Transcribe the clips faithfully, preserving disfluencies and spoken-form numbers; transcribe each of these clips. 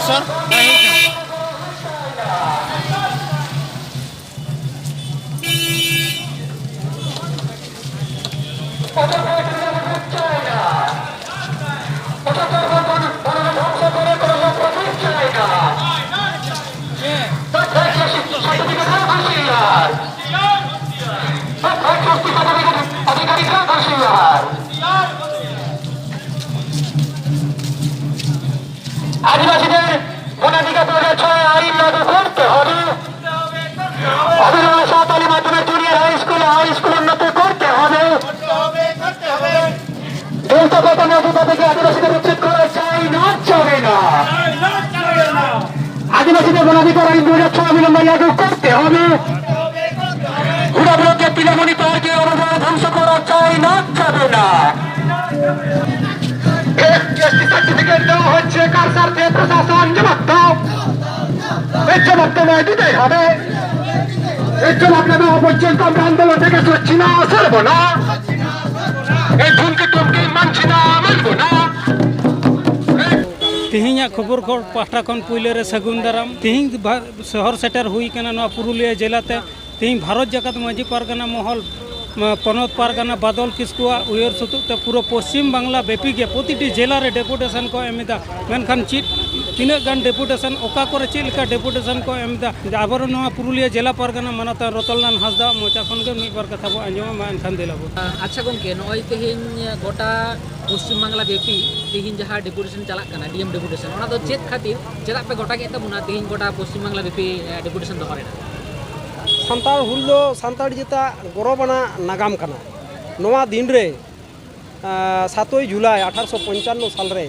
ᱥᱚᱨ ᱵᱟᱭ ᱦᱩᱭ ᱠᱟᱱᱟ᱾ আদিবাসীদের বনাধিকার প্রদান ছাড়া আইন লাগু করতে হবে। অবিলম্বে সাঁওতালি মাধ্যমিক junior high school, high school উন্নত করতে হবে। দলিত প্রথম অধিকার থেকে আদিবাসীদের উচ্ছেদ করা যায় না, যাবে না। আদিবাসীদের বনাধিকার আইন দু হাজার ছয় অবিলম্বে লাগু করতে হবে। হুড়া ব্লকে পিলামণি পাহাড়কে অবহেলা ধ্বংস করা যায় না, যাবে না। এসটি সার্টিফিকেট দেওয়া হচ্ছে কার স্বার্থে? প্রশাসন জবাব দাও। এই জবাব তোমায় দিতেই হবে। এই জবাব না দেওয়া পর্যন্ত আমরা আন্দোলন থেকে সরছি না, সরব না। এই ধুমকি টুমকি মানছি না, মানব না। ᱛᱮᱦᱮᱧᱟᱜ ᱠᱷᱚᱵᱚᱨ ᱠᱷᱚᱵᱚᱨ ᱯᱟᱦᱴᱟ ᱠᱷᱚᱱ ᱯᱩᱭᱞᱟᱹ ᱨᱮ ᱥᱟᱹᱜᱩᱱ ᱫᱟᱨᱟᱢ᱾ ᱛᱮᱦᱮᱧ ᱵᱷᱟ-, ᱥᱚᱦᱚᱨ ᱥᱮᱴᱮᱨ ᱦᱩᱭ ᱠᱟᱱᱟ ᱱᱚᱣᱟ ᱯᱩᱨᱩᱞᱤᱭᱟᱹ ᱡᱮᱞᱟ ᱛᱮ᱾ ᱛᱮᱦᱮᱧ ᱵᱷᱟᱨᱚᱛ ᱡᱟᱠᱟᱛ ᱢᱟᱹᱡᱷᱤ ᱯᱟᱨᱜᱟᱱᱟ ᱢᱚᱦᱚᱞ, ᱢᱟ-, ᱯᱚᱱᱚᱛ ᱯᱟᱨᱜᱟᱱᱟ ᱵᱟᱫᱚᱞ ᱠᱤᱥᱠᱩᱣᱟᱜ ᱩᱭᱦᱟᱹᱨ ᱥᱩᱛᱩᱜ ᱛᱮ ᱯᱩᱨᱟᱹ ᱯᱚᱥᱪᱤᱢ ᱵᱟᱝᱞᱟ ᱵᱮᱯᱤ ᱜᱮ ᱯᱨᱚᱛᱤᱴᱤ ᱡᱮᱞᱟ ᱨᱮ ᱰᱮᱯᱩᱴᱮᱥᱚᱱ ᱠᱚ ᱮᱢ ᱮᱫᱟ᱾ ᱢᱮᱱᱠᱷᱟᱱ ᱪᱮᱫ, ᱛᱤᱱᱟᱹᱜ ᱜᱟᱱ ᱰᱮᱯᱩᱴᱮᱥᱚᱱ, ᱚᱠᱟ ᱠᱚᱨᱮ ᱪᱮᱫ ᱞᱮᱠᱟ ᱰᱮᱯᱩᱴᱮᱥᱚᱱ ᱠᱚ ᱮᱢ ᱮᱫᱟ, ᱟᱵᱚᱨᱮᱱ ᱱᱚᱣᱟ ᱯᱩᱨᱩᱞᱤᱭᱟᱹ ᱡᱮᱞᱟ ᱯᱟᱨᱜᱟᱱᱟ ᱢᱟᱱᱚᱛᱟᱱ ᱨᱚᱛᱚᱱᱞᱟᱞ ᱦᱟᱸᱥᱫᱟ ᱢᱚᱪᱟ ᱠᱷᱚᱱ ᱜᱮ ᱢᱤᱫ ᱵᱟᱨ ᱠᱟᱛᱷᱟ ᱵᱚ ᱟᱸᱡᱚᱢᱟ᱾ ᱢᱟ ᱮᱱᱠᱷᱟᱱ ᱫᱮᱞᱟ ᱵᱚ᱾ ᱟᱪᱪᱷᱟ ᱜᱚᱢᱠᱮ, ᱱᱚᱜᱼᱚᱭ ᱛᱮᱦᱮᱧ ᱜᱚᱴᱟ ᱯᱚᱥᱪᱤᱢ ᱵᱟᱝᱞᱟ ᱵᱮᱯᱤ ᱛᱮᱦᱮᱧ ᱡᱟᱦᱟᱸ ᱰᱮᱯᱩᱴᱮᱥᱚᱱ ᱪᱟᱞᱟᱜ ᱠᱟᱱᱟ, ᱰᱤ ᱮᱢ ᱰᱮᱯᱩᱴᱮᱥᱚᱱ, ᱚᱱᱟ ᱫᱚ ᱪᱮᱫ ᱠᱷᱟᱹᱛᱤᱨ, ᱪᱮᱫᱟᱜ ᱯᱮ ᱜᱚᱴᱟ ᱠᱮᱫ ᱛᱟᱵᱚᱱᱟ ᱛᱮᱦᱮᱧ ᱜᱚᱴᱟ ᱯᱚᱥᱪᱤᱢ ᱵᱟᱝᱞᱟ ᱵᱮᱯᱤ, ᱮ, ᱰᱮᱯᱩᱴᱮᱥᱚᱱ ᱫᱚᱦᱚ ᱨᱮᱱᱟᱜ? ᱥᱟᱱᱛᱟᱲ ᱦᱩᱞ ᱫᱚ ᱥᱟᱱᱛᱟᱲ ᱡᱟᱹᱛᱟᱜ ᱜᱚᱨᱚᱵᱽ ᱟᱱᱟᱜ ᱱᱟᱜᱟᱢ ᱠᱟᱱᱟ᱾ ᱱᱚᱣᱟ ᱫᱤᱱ ᱨᱮ, ᱟ, ᱥᱟᱛᱳᱭ ᱡᱩᱞᱟᱭ ᱟᱴᱷᱟᱨᱚᱥᱚ ᱯᱚᱧᱪᱟᱱᱱᱚ ᱥᱟᱞ ᱨᱮ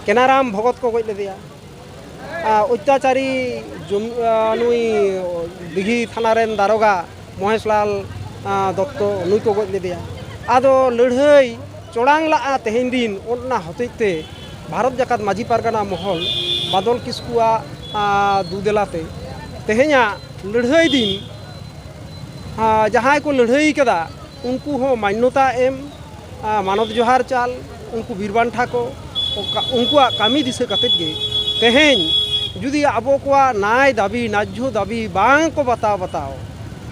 ᱠᱮᱱᱟᱨᱟᱢ ᱵᱷᱚᱜᱚᱛ ᱠᱚ ᱜᱚᱡ ᱞᱮᱫᱮᱭᱟ᱾ ᱟ, ᱚᱛᱛᱟᱪᱟᱨᱤ ᱡᱚᱢ-, ᱟ, ᱱᱩᱭ ᱫᱤᱜᱷᱤ ᱛᱷᱟᱱᱟ ᱨᱮᱱ ᱫᱟᱨᱚᱜᱟ ᱢᱚᱦᱮᱥᱞᱟᱞ, ᱟ, ᱫᱚᱛᱛᱚ, ᱱᱩᱭ ᱠᱚ ᱜᱚᱡ ᱞᱮᱫᱮᱭᱟ᱾ ᱟᱫᱚ ᱞᱟᱹᱲᱦᱟᱹᱭ ᱪᱚᱲᱟᱝ ᱞᱟᱜᱼᱟ ᱛᱮᱦᱮᱧ ᱫᱤᱱ, ᱚᱱᱟ ᱦᱚᱛᱮᱡ ᱛᱮ ᱵᱷᱟᱨᱚᱛ ᱡᱟᱠᱟᱛ ᱢᱟᱹᱡᱷᱤ ᱯᱟᱨᱜᱟᱱᱟ ᱢᱚᱦᱚᱞ ᱵᱟᱫᱚᱞ ᱠᱤᱥᱠᱩᱣᱟᱜ, ᱟ, ᱫᱩᱫᱮᱞᱟ ᱛᱮ ᱛᱮᱦᱮᱧᱟᱜ ᱞᱟᱹᱲᱦᱟᱹᱭ ᱫᱤᱱ, ᱟ, ᱡᱟᱦᱟᱸᱭ ᱠᱚ ᱞᱟᱹᱲᱦᱟᱹᱭ ᱠᱟᱫᱟ, ᱩᱱᱠᱩ ᱦᱚᱸ ᱢᱟᱱᱱᱚᱛᱟ ᱮᱢ, ᱟ, ᱢᱟᱱᱚᱛ ᱡᱚᱦᱟᱨ ᱪᱟᱞ, ᱩᱱᱠᱩ ᱵᱤᱨ ᱵᱟᱱᱴᱟ ᱠᱚ, ᱚᱠᱟ-, ᱩᱱᱠᱩᱣᱟᱜ ᱠᱟᱹᱢᱤ ᱫᱤᱥᱟᱹ ᱠᱟᱛᱮᱫ ᱜᱮ ᱛᱮᱦᱮᱧ ᱡᱩᱫᱤ ᱟᱵᱚ ᱠᱚᱣᱟᱜ ᱱᱟᱭ ᱫᱟᱹᱵᱤ, ᱱᱟᱡᱽᱡᱷᱚ ᱫᱟᱹᱵᱤ ᱵᱟᱝ ᱠᱚ ᱵᱟᱛᱟᱣ ᱵᱟᱛᱟᱣ,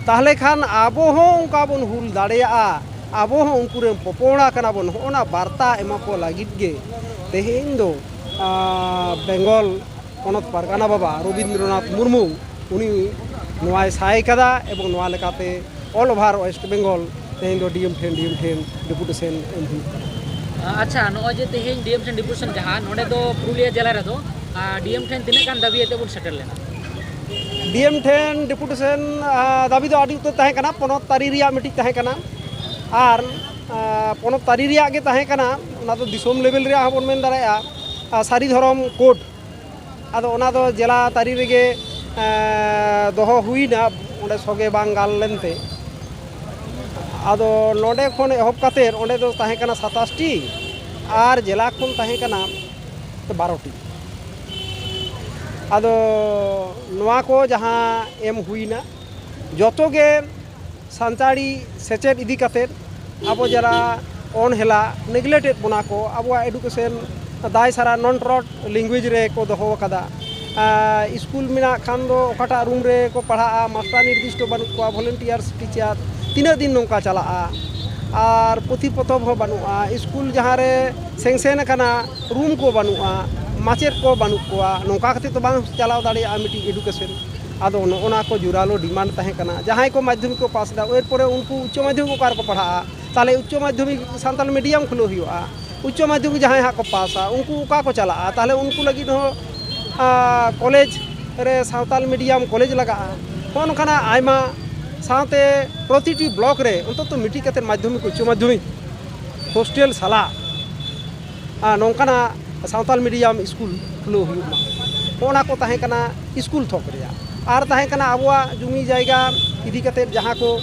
ᱛᱟᱦᱚᱞᱮ ᱠᱷᱟᱱ ᱟᱵᱚ ᱦᱚᱸ ᱚᱱᱠᱟ ᱵᱚᱱ ᱦᱩᱞ ᱫᱟᱲᱮᱭᱟᱜᱼᱟ᱾ ᱟᱵᱚ ᱦᱚᱸ ᱩᱱᱠᱩ ᱨᱮᱱ ᱯᱚᱯᱚᱲᱟ ᱠᱟᱱᱟ ᱵᱚᱱ᱾ ᱦᱚᱸᱜᱼᱚ ᱱᱟ ᱵᱟᱨᱛᱟ ᱮᱢᱟ ᱠᱚ ᱞᱟᱹᱜᱤᱫ ᱜᱮ ᱛᱮᱦᱮᱧ ᱫᱚ, ᱟᱸ, ᱵᱮᱝᱜᱚᱞ ᱯᱚᱱᱚᱛ ᱯᱟᱨᱜᱟᱱᱟ ᱵᱟᱵᱟ ᱨᱚᱵᱤᱱᱫᱨᱚᱱᱟᱛᱷ ᱢᱩᱨᱢᱩ, ᱩᱱᱤ ᱱᱚᱣᱟᱭ ᱥᱟᱭ ᱠᱟᱫᱟ ᱮᱵᱚᱝ ᱱᱚᱣᱟ ᱞᱮᱠᱟᱛᱮ all over West Bengal ᱛᱮᱦᱮᱧ ᱫᱚ ᱰᱤ ᱮᱢ ᱴᱷᱮᱱ, ᱰᱤ ᱮᱢ ᱴᱷᱮᱱ ᱰᱮᱯᱩᱴᱮᱥᱚᱱ ᱮᱢ ᱦᱩᱭᱩᱜ ᱠᱟᱱᱟ᱾ ᱟᱪᱪᱷᱟ, ᱱᱚᱜᱼᱚᱭ ᱡᱮ ᱛᱮᱦᱮᱧ ᱰᱤ ᱮᱢ ᱴᱷᱮᱱ ᱰᱮᱯᱩᱴᱮᱥᱚᱱ ᱡᱟᱦᱟᱸ ᱱᱚᱰᱮ ᱫᱚ ᱯᱩᱨᱩᱞᱤᱭᱟᱹ ᱡᱮᱞᱟ ᱨᱮᱫᱚ, ᱟᱨ ᱰᱤ ᱮᱢ ᱴᱷᱮᱱ ᱛᱤᱱᱟᱹᱜ ᱜᱟᱱ ᱫᱟᱹᱵᱤ ᱟᱛᱮ ᱵᱚᱱ ᱥᱮᱴᱮᱨ ᱞᱮᱱᱟ? ᱰᱤ ᱮᱢ ᱴᱷᱮᱱ ᱰᱮᱯᱩᱴᱮᱥᱚᱱ, ᱟᱨ, ᱫᱟᱹᱵᱤ ᱫᱚ ᱟᱹᱰᱤ ᱩᱛᱟᱹᱨ ᱛᱟᱦᱮᱸ ᱠᱟᱱᱟ᱾ ᱯᱚᱱᱚᱛ ᱛᱟᱹᱨᱤ ᱨᱮᱭᱟᱜ ᱢᱤᱫᱴᱤᱡ ᱛᱟᱦᱮᱸ ᱠᱟᱱᱟ, ᱟᱨ, ᱟᱨ, ᱯᱚᱱᱚᱛ ᱛᱟᱹᱨᱤ ᱨᱮᱭᱟᱜ ᱜᱮ ᱛᱟᱦᱮᱸ ᱠᱟᱱᱟ, ᱚᱱᱟ ᱫᱚ ᱫᱤᱥᱚᱢ ᱞᱮᱵᱮᱞ ᱨᱮᱭᱟᱜ ᱦᱚᱸᱵᱚᱱ ᱢᱮᱱ ᱫᱟᱲᱮᱭᱟᱜᱼᱟ, ᱟᱨ, ᱥᱟᱹᱨᱤ ᱫᱷᱚᱨᱚᱢ ᱠᱳᱰ᱾ ᱟᱫᱚ ᱚᱱᱟ ᱫᱚ ᱡᱮᱞᱟ ᱛᱟᱹᱨᱤ ᱨᱮᱜᱮ, ᱮᱸ, ᱫᱚᱦᱚ ᱦᱩᱭᱱᱟ, ᱚᱸᱰᱮ ᱥᱚᱜᱮ ᱵᱟᱝ ᱜᱟᱱ ᱞᱮᱱᱛᱮ᱾ ᱟᱫᱚ ᱱᱚᱰᱮ ᱠᱷᱚᱱ ᱮᱦᱚᱵ ᱠᱟᱛᱮᱫ ᱚᱸᱰᱮ ᱫᱚ ᱛᱟᱦᱮᱸ ᱠᱟᱱᱟ ᱥᱟᱛᱟᱥ ᱴᱤ ᱟᱨ ᱡᱮᱞᱟ ᱠᱷᱚᱱ ᱛᱟᱦᱮᱸ ᱠᱟᱱᱟ ᱵᱟᱨᱚ ᱴᱤ᱾ ᱟᱫᱚ ᱱᱚᱣᱟ ᱠᱚ ᱡᱟᱦᱟᱸ ᱮᱢ ᱦᱩᱭᱱᱟ, ᱡᱚᱛᱚ ᱜᱮ ᱥᱟᱱᱛᱟᱲᱤ ᱥᱮᱪᱮᱫ ᱤᱫᱤ ᱠᱟᱛᱮᱫ ᱟᱵᱚ ᱡᱟᱨᱟ ᱚᱱᱦᱮᱞᱟ ᱱᱮᱜᱞᱮᱠᱴ ᱮᱫ ᱵᱚᱱᱟ ᱠᱚ, ᱟᱵᱚᱣᱟᱜ ᱮᱰᱩᱠᱮᱥᱚᱱ ᱫᱟᱭ ᱥᱟᱨᱟ ᱱᱚᱱ ᱴᱨᱚᱴ ᱞᱮᱝᱜᱩᱭᱮᱡᱽ ᱨᱮ ᱠᱚ ᱫᱚᱦᱚ ᱟᱠᱟᱫᱟ᱾ ᱟᱨ ᱥᱠᱩᱞ ᱢᱮᱱᱟᱜ ᱠᱷᱟᱱ ᱫᱚ ᱚᱠᱟᱴᱟᱜ ᱨᱩᱢ ᱨᱮ ᱠᱚ ᱯᱟᱲᱦᱟᱜᱼᱟ, ᱢᱟᱥᱴᱟᱨ ᱱᱤᱨᱫᱤᱥᱴᱚ ᱵᱟᱹᱱᱩᱜ ᱠᱚᱣᱟ, ᱵᱷᱚᱞᱮᱱᱴᱤᱭᱟᱨᱥ ᱴᱤᱪᱟᱨ ᱛᱤᱱᱟᱹᱜ ᱫᱤᱱ ᱱᱚᱝᱠᱟ ᱪᱟᱞᱟᱜᱼᱟ? ᱟᱨ ᱯᱩᱛᱷᱤ ᱯᱚᱛᱚᱵ ᱦᱚᱸ ᱵᱟᱹᱱᱩᱜᱼᱟ, ᱥᱠᱩᱞ ᱡᱟᱦᱟᱸ ᱨᱮ ᱥᱮᱝᱥᱮᱱ ᱟᱠᱟᱱᱟ ᱨᱩᱢ ᱠᱚ ᱵᱟᱹᱱᱩᱜᱼᱟ, ᱢᱟᱪᱮᱫ ᱠᱚ ᱵᱟᱹᱱᱩᱜ ᱠᱚᱣᱟ, ᱱᱚᱝᱠᱟ ᱠᱟᱛᱮ ᱫᱚ ᱵᱟᱝ ᱪᱟᱞᱟᱣ ᱫᱟᱲᱮᱭᱟᱜᱼᱟ ᱢᱤᱫᱴᱤᱡ ᱮᱰᱩᱠᱮᱥᱚᱱ᱾ ᱟᱫᱚ ᱱᱚᱜᱼᱚ ᱱᱟ ᱠᱚ ᱡᱳᱨᱟᱞᱳ ᱰᱤᱢᱟᱱᱰ ᱛᱟᱦᱮᱸ ᱠᱟᱱᱟ᱾ ᱡᱟᱦᱟᱸᱭ ᱠᱚ ᱢᱟᱫᱽᱫᱷᱚᱢᱤᱠ ᱠᱚ ᱯᱟᱥ ᱮᱫᱟ, ᱮᱨᱯᱚᱨᱮ ᱩᱱᱠᱩ ᱩᱪᱪᱚ ᱢᱟᱫᱽᱫᱷᱚᱢᱤᱠ ᱚᱠᱟ ᱨᱮᱠᱚ ᱯᱟᱲᱦᱟᱜᱼᱟ? ᱛᱟᱦᱚᱞᱮ ᱩᱪᱪᱚ ᱢᱟᱫᱽᱫᱷᱚᱢᱤᱠ ᱥᱟᱱᱛᱟᱲ ᱢᱤᱰᱤᱭᱟᱢ ᱠᱷᱩᱞᱟᱹᱣ ᱦᱩᱭᱩᱜᱼᱟ᱾ ᱩᱪᱪᱚ ᱢᱟᱫᱽᱫᱷᱚᱢᱤᱠ ᱡᱟᱦᱟᱸᱭ ᱦᱟᱸᱜ ᱠᱚ ᱯᱟᱥᱟ, ᱩᱱᱠᱩ ᱚᱠᱟ ᱠᱚ ᱪᱟᱞᱟᱜᱼᱟ? ᱛᱟᱦᱚᱞᱮ ᱩᱱᱠᱩ ᱞᱟᱹᱜᱤᱫ ᱦᱚᱸ, ᱟ, ᱠᱚᱞᱮᱡᱽ ᱨᱮ ᱥᱟᱱᱛᱟᱲ ᱢᱤᱰᱤᱭᱟᱢ ᱠᱚᱞᱮᱡᱽ ᱞᱟᱜᱟᱜᱼᱟ᱾ ᱦᱚᱸᱜᱼᱚ ᱱᱚᱝᱠᱟᱱᱟᱜ ᱟᱭᱢᱟ, ᱥᱟᱶᱛᱮ ᱯᱨᱚᱛᱤᱴᱤ ᱵᱞᱚᱠ ᱨᱮ ᱚᱱᱛᱚᱛᱚ ᱢᱤᱫᱴᱤᱡ ᱠᱟᱛᱮ ᱢᱟᱫᱽᱫᱷᱚᱢᱤᱠ, ᱩᱪᱪᱚ ᱢᱟᱫᱽᱫᱷᱚᱢᱤᱠ ᱦᱳᱥᱴᱮᱞ ᱥᱟᱞᱟᱜ, ᱟᱨ ᱱᱚᱝᱠᱟᱱᱟᱜ ᱥᱟᱱᱛᱟᱲ ᱢᱤᱰᱤᱭᱟᱢ ᱥᱠᱩᱞ ᱠᱷᱩᱞᱟᱹᱣ ᱦᱩᱭᱩᱜ ᱢᱟ᱾ ᱦᱚᱸᱜᱼᱚ ᱱᱟ ᱠᱚ ᱛᱟᱦᱮᱸ ᱠᱟᱱᱟ ᱥᱠᱩᱞ ᱛᱷᱚᱠ ᱨᱮᱭᱟᱜ᱾ ᱟᱨ ᱛᱟᱦᱮᱸ ᱠᱟᱱᱟ ᱟᱵᱚᱣᱟᱜ ᱡᱩᱢᱤ ᱡᱟᱭᱜᱟ ᱤᱫᱤ ᱠᱟᱛᱮᱫ ᱡᱟᱦᱟᱸ ᱠᱚ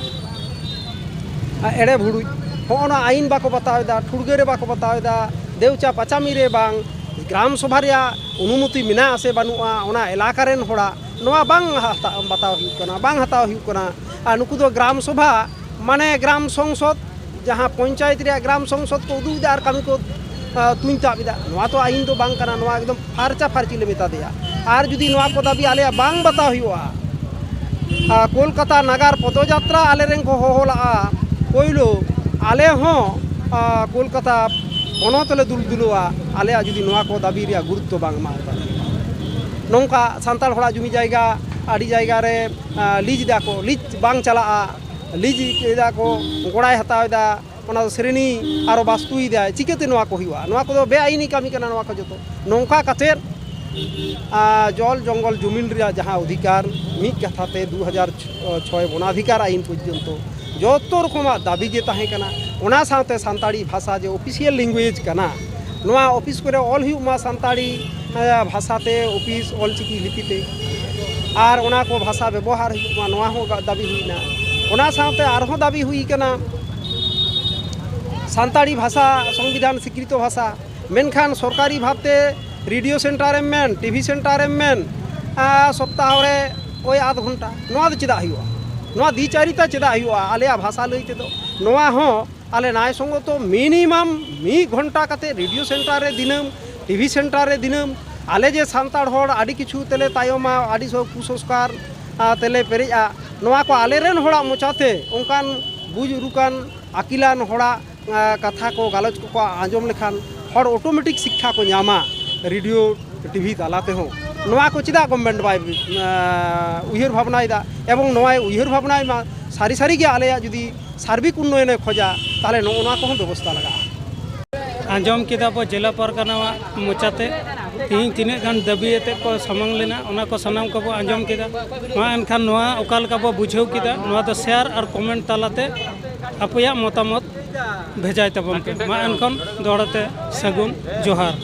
ᱮᱲᱮ ᱵᱷᱩᱲᱩᱡ, ᱦᱚᱸᱜᱼᱚ ᱱᱟ ᱟᱹᱭᱤᱱ ᱵᱟᱠᱚ ᱵᱟᱛᱟᱣ ᱮᱫᱟ, ᱴᱷᱩᱲᱜᱟᱹ ᱨᱮ ᱵᱟᱠᱚ ᱵᱟᱛᱟᱣ ᱮᱫᱟ, ᱫᱮᱣᱪᱟ ᱯᱟᱪᱟᱢᱤ ᱨᱮ ᱵᱟᱝ, ᱜᱨᱟᱢ ᱥᱚᱵᱷᱟ ᱨᱮᱭᱟᱜ ᱚᱱᱩᱢᱚᱛᱤ ᱢᱮᱱᱟᱜ ᱟᱥᱮ ᱵᱟᱹᱱᱩᱜᱼᱟ, ᱚᱱᱟ ᱮᱞᱟᱠᱟ ᱨᱮᱱ ᱦᱚᱲᱟᱜ ᱱᱚᱣᱟ ᱵᱟᱝ ᱦᱟᱛᱟᱣ, ᱵᱟᱛᱟᱣ ᱦᱩᱭᱩᱜ ᱠᱟᱱᱟ, ᱵᱟᱝ ᱦᱟᱛᱟᱣ ᱦᱩᱭᱩᱜ ᱠᱟᱱᱟ᱾ ᱟᱨ ᱱᱩᱠᱩ ᱫᱚ ᱜᱨᱟᱢ ᱥᱚᱵᱷᱟ ᱢᱟᱱᱮ ᱜᱨᱟᱢ ᱥᱚᱝᱥᱚᱫᱽ, ᱡᱟᱦᱟᱸ ᱯᱚᱧᱪᱟᱭᱮᱛ ᱨᱮᱭᱟᱜ ᱜᱨᱟᱢ ᱥᱚᱝᱥᱚᱫᱽ ᱠᱚ ᱩᱫᱩᱜ ᱮᱫᱟ ᱟᱨ ᱠᱟᱹᱢᱤ ᱠᱚ ᱟᱸ, ᱛᱩᱧ ᱛᱟᱵ ᱮᱫᱟ᱾ ᱱᱚᱣᱟ ᱛᱚ ᱟᱹᱭᱤᱱ ᱫᱚ ᱵᱟᱝ ᱠᱟᱱᱟ, ᱱᱚᱣᱟ ᱮᱠᱫᱚᱢ ᱯᱷᱟᱨᱪᱟ ᱯᱷᱟᱨᱪᱤ ᱞᱮ ᱢᱮᱛᱟ ᱫᱮᱭᱟ᱾ ᱟᱨ ᱡᱩᱫᱤ ᱱᱚᱣᱟ ᱠᱚ ᱫᱟᱹᱵᱤ ᱟᱞᱮᱭᱟᱜ ᱵᱟᱝ ᱵᱟᱛᱟᱣ ᱦᱩᱭᱩᱜᱼᱟ, ᱟᱸ, ᱠᱳᱞᱠᱟᱛᱟ ᱱᱟᱜᱟᱨ ᱯᱚᱫᱚᱡᱟᱛᱨᱟ ᱟᱞᱮ ᱨᱮᱱ ᱠᱚ ᱦᱚᱦᱚ ᱞᱟᱜᱼᱟ, ᱯᱳᱭᱞᱳ ᱟᱞᱮ ᱦᱚᱸ, ᱟᱸ, ᱠᱳᱞᱠᱟᱛᱟ ᱯᱚᱱᱚᱛ ᱞᱮ ᱫᱩᱞ ᱫᱩᱞᱟᱹᱣᱟ, ᱟᱞᱮᱭᱟᱜ ᱡᱩᱫᱤ ᱱᱚᱣᱟ ᱠᱚ ᱫᱟᱹᱵᱤ ᱨᱮᱭᱟᱜ ᱜᱩᱨᱩᱛᱛᱚ ᱵᱟᱝ ᱮᱢᱟ ᱠᱚᱣᱟ᱾ ᱱᱚᱝᱠᱟ ᱥᱟᱱᱛᱟᱲ ᱦᱚᱲᱟᱜ ᱡᱩᱢᱤ ᱡᱟᱭᱜᱟ ᱟᱹᱰᱤ ᱡᱟᱭᱜᱟ ᱨᱮ, ᱟᱸ, ᱞᱤᱡᱽ ᱫᱟᱠᱚ, ᱞᱤᱡᱽ ᱵᱟᱝ ᱪᱟᱞᱟᱜᱼᱟ, ᱞᱤᱡᱽ ᱮᱫᱟ ᱠᱚ, ᱜᱚᱲᱟᱭ ᱦᱟᱛᱟᱣ ᱮᱫᱟ, ᱚᱱᱟ ᱫᱚ ᱥᱨᱮᱱᱤ ᱟᱨᱚ ᱵᱟᱥᱛᱩᱭᱮᱫᱟᱭ, ᱪᱤᱠᱟᱹᱛᱮ ᱱᱚᱣᱟ ᱠᱚ ᱦᱩᱭᱩᱜᱼᱟ? ᱱᱚᱣᱟ ᱠᱚᱫᱚ ᱵᱮᱟᱭᱤᱱᱤ ᱠᱟᱹᱢᱤ ᱠᱟᱱᱟ᱾ ᱱᱚᱣᱟ ᱠᱚ ᱡᱚᱛᱚ ᱱᱚᱝᱠᱟ ᱠᱟᱛᱮᱫ, ᱟᱨ ᱡᱚᱞ ᱡᱚᱝᱜᱚᱞ ᱡᱩᱢᱤᱱ ᱨᱮᱭᱟᱜ ᱡᱟᱦᱟᱸ ᱚᱫᱷᱤᱠᱟᱨ, ᱢᱤᱫ ᱠᱟᱛᱷᱟ ᱛᱮ ᱫᱩ ᱦᱟᱡᱟᱨ ᱪᱷᱚᱭ ᱵᱚᱱᱟᱫᱷᱤᱠᱟᱨ ᱟᱭᱤᱱ ᱯᱚᱨᱡᱚᱱᱛᱚ ᱡᱚᱛᱚ ᱨᱚᱠᱚᱢᱟᱜ ᱫᱟᱹᱵᱤ ᱜᱮ ᱛᱟᱦᱮᱸ ᱠᱟᱱᱟ᱾ ᱚᱱᱟ ᱥᱟᱶᱛᱮ ᱥᱟᱱᱛᱟᱲᱤ ᱵᱷᱟᱥᱟ ᱡᱮ ᱚᱯᱷᱤᱥᱤᱭᱟᱞ ᱞᱮᱝᱜᱩᱭᱮᱡᱽ ᱠᱟᱱᱟ, ᱱᱚᱣᱟ ᱚᱯᱷᱤᱥ ᱠᱚᱨᱮ ᱚᱞ ᱦᱩᱭᱩᱜ ᱢᱟ ᱥᱟᱱᱛᱟᱲᱤ, ᱮ, ᱵᱷᱟᱥᱟᱛᱮ, ᱚᱯᱷᱤᱥ ᱚᱞᱪᱤᱠᱤ ᱞᱤᱯᱤᱛᱮ, ᱟᱨ ᱚᱱᱟ ᱠᱚ ᱵᱷᱟᱥᱟ ᱵᱮᱵᱚᱦᱟᱨ ᱦᱩᱭᱩᱜ ᱢᱟ, ᱱᱚᱣᱟ ᱦᱚᱸ ᱫᱟᱹᱵᱤ ᱦᱩᱭᱱᱟ᱾ ᱚᱱᱟ ᱥᱟᱶᱛᱮ ᱟᱨᱦᱚᱸ ᱫᱟᱹᱵᱤ ᱦᱩᱭ ᱠᱟᱱᱟ ᱥᱟᱱᱛᱟᱲᱤ ᱵᱷᱟᱥᱟ ᱥᱚᱝᱵᱤᱫᱷᱟᱱ ᱥᱤᱠᱨᱤᱛᱚ ᱵᱷᱟᱥᱟ, ᱢᱮᱱᱠᱷᱟᱱ ᱥᱚᱨᱠᱟᱨᱤ ᱵᱷᱟᱵᱽᱛᱮ ᱨᱮᱰᱤᱭᱳ ᱥᱮᱱᱴᱟᱨᱮᱢ ᱢᱮᱱ, ᱴᱤᱵᱷᱤ ᱥᱮᱱᱴᱟᱨᱮᱢ ᱢᱮᱱ, ᱟᱨ ᱥᱚᱯᱛᱟᱦᱚ ᱨᱮ ᱳᱭ ᱟᱫᱷ ᱜᱷᱚᱱᱴᱟ, ᱱᱚᱣᱟ ᱫᱚ ᱪᱮᱫᱟᱜ ᱦᱩᱭᱩᱜᱼᱟ? ᱱᱚᱣᱟ ᱫᱤᱪᱟᱹᱨᱤᱛᱟ ᱪᱮᱫᱟᱜ ᱦᱩᱭᱩᱜᱼᱟ ᱟᱞᱮᱭᱟᱜ ᱵᱷᱟᱥᱟ ᱞᱟᱹᱭ ᱛᱮᱫᱚ? ᱱᱚᱣᱟ ᱦᱚᱸ ᱟᱞᱮ ᱱᱟᱭ ᱥᱚᱝᱜᱚᱛᱚ ᱢᱤᱱᱤᱢᱟᱢ ᱢᱤᱫ ᱜᱷᱚᱱᱴᱟ ᱠᱟᱛᱮ ᱨᱮᱰᱤᱭᱳ ᱥᱮᱱᱴᱟᱨ ᱨᱮ ᱫᱤᱱᱟᱹᱢ, ᱴᱤᱵᱷᱤ ᱥᱮᱱᱴᱟᱨ ᱨᱮ ᱫᱤᱱᱟᱹᱢ, ᱟᱞᱮ ᱡᱮ ᱥᱟᱱᱛᱟᱲ ᱦᱚᱲ ᱟᱹᱰᱤ ᱠᱤᱪᱷᱩ ᱛᱮᱞᱮ ᱛᱟᱭᱚᱢᱟ, ᱟᱹᱰᱤ ᱥᱚ ᱠᱩᱥᱚᱝᱥᱠᱟᱨ, ᱟ, ᱛᱮᱞᱮ ᱯᱮᱨᱮᱡᱼᱟ, ᱱᱚᱣᱟ ᱠᱚ ᱟᱞᱮᱨᱮᱱ ᱦᱚᱲᱟᱜ ᱢᱚᱪᱟᱛᱮ ᱚᱱᱠᱟᱱ ᱵᱩᱡᱽ ᱩᱨᱩᱠᱟᱱ ᱟᱹᱠᱤᱞᱟᱱ ᱦᱚᱲᱟᱜ, ᱟ, ᱠᱟᱛᱷᱟ ᱠᱚ ᱜᱟᱞᱚᱪ ᱠᱚᱠᱚ ᱟᱸᱡᱚᱢ ᱞᱮᱠᱷᱟᱱ ᱦᱚᱲ ᱚᱴᱳᱢᱮᱴᱤᱠ ᱥᱤᱠᱠᱷᱟ ᱠᱚ ᱧᱟᱢᱟ ᱨᱮᱰᱤᱭᱳ, ᱴᱤᱵᱷᱤ ᱛᱟᱞᱟ ᱛᱮᱦᱚᱸ᱾ ᱱᱚᱣᱟ ᱠᱚ ᱪᱮᱫᱟᱜ ᱜᱚᱵᱷᱢᱮᱱᱴ ᱵᱟᱭ, ᱟ, ᱩᱭᱦᱟᱹᱨ ᱵᱷᱟᱵᱽᱱᱟᱭᱮᱫᱟ? ᱮᱵᱚᱝ ᱱᱚᱣᱟᱭ ᱩᱭᱦᱟᱹᱨ ᱵᱷᱟᱵᱽᱱᱟᱭ ᱢᱟ, ᱥᱟᱹᱨᱤ ᱥᱟᱹᱨᱤ ᱜᱮ ᱟᱞᱮᱭᱟᱜ ᱡᱩᱫᱤ ᱥᱟᱨᱵᱤᱠ ᱩᱱᱱᱚᱭᱚᱱᱮ ᱠᱷᱚᱡᱟ, ᱛᱟᱦᱚᱞᱮ ᱱᱚᱜᱼᱚ ᱱᱚᱣᱟ ᱠᱚᱦᱚᱸ ᱵᱮᱵᱚᱥᱛᱷᱟ ᱞᱟᱜᱟᱜᱼᱟ᱾ ᱟᱸᱡᱚᱢ ᱠᱮᱫᱟ ᱵᱚ ᱡᱮᱞᱟ ᱯᱟᱨᱜᱟᱱᱟᱣᱟᱜ ᱢᱚᱪᱟᱛᱮ ᱛᱮᱦᱮᱧ ᱛᱤᱱᱟᱹᱜ ᱜᱟᱱ ᱫᱟᱹᱵᱤ ᱟᱛᱮᱫ ᱠᱚ ᱥᱟᱢᱟᱝ ᱞᱮᱱᱟ, ᱚᱱᱟ ᱠᱚ ᱥᱟᱱᱟᱢ ᱠᱚᱵᱚ ᱟᱸᱡᱚᱢ ᱠᱮᱫᱟ᱾ ᱢᱟ ᱮᱱᱠᱷᱟᱱ ᱱᱚᱣᱟ ᱚᱠᱟ ᱞᱮᱠᱟ ᱵᱚ ᱵᱩᱡᱷᱟᱹᱣ ᱠᱮᱫᱟ, ᱱᱚᱣᱟ ᱫᱚ ᱥᱮᱭᱟᱨ ᱟᱨ ᱠᱚᱢᱮᱱᱴ ᱛᱟᱞᱟᱛᱮ ᱟᱯᱮᱭᱟᱜ ᱢᱚᱛᱟᱢᱚᱛ ᱵᱷᱮᱡᱟᱭ ᱛᱟᱵᱚᱱ ᱯᱮ᱾ ᱢᱟ ᱮᱱᱠᱷᱟᱱ ᱫᱚᱦᱲᱟᱛᱮ ᱥᱟᱹᱜᱩᱱ ᱡᱚᱦᱟᱨ᱾